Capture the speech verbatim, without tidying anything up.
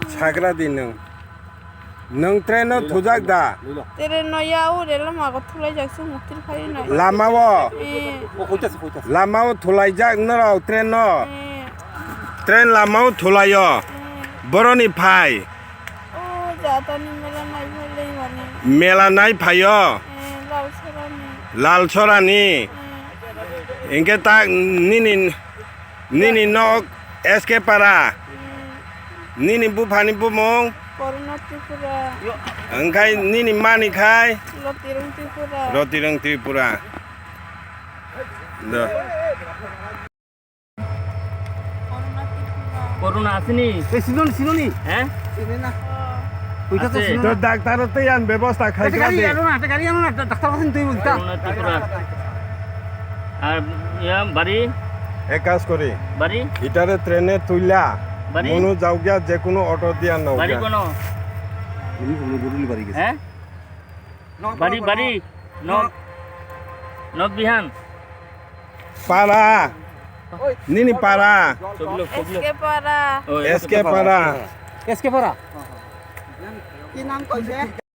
Sagra di nwng. Nwng train no thujak da? Train no ya o rel lama go thulaijak se muktir phai nai. Lama o? Eh. Lama o thulaijak norok train no? Eh. Train lama o thulaio? Eh. Boroni phai? O jatani mela nai phai lai mani. Mela nai phaio? Eh, Lalsorani. Lalsorani? Eh. Hingke tak nini Nini nok S K Para. Hmm. Nini buphani bumung. Koruna Tripura. Hingkhai nini mani khai. Lotirung Tripura. Lotirung Tripura. Do. Koruna Tripura. Koruna asini. Eh, sinoni, sinoni. Eh? Sinina. Puisa to Ase. Sinona. To doctor o tei ang bebosta khai Ate gari kha de. Ano na, ate gari ano na, doctor kasin tui bulta. Koruna Tripura. Ar ya bari? Ek kaj kori. Bari? Itare train e tuila. Bari? Munu jaugya je kono auto diya na Bari kono? Ini kono bodoli bari gese. Eh? Bari, bari. No. No bihan. Para. Nini para. Sobilok, sobilok. S K Para. Oh, S K Para. S K Para. Ki naam kaise?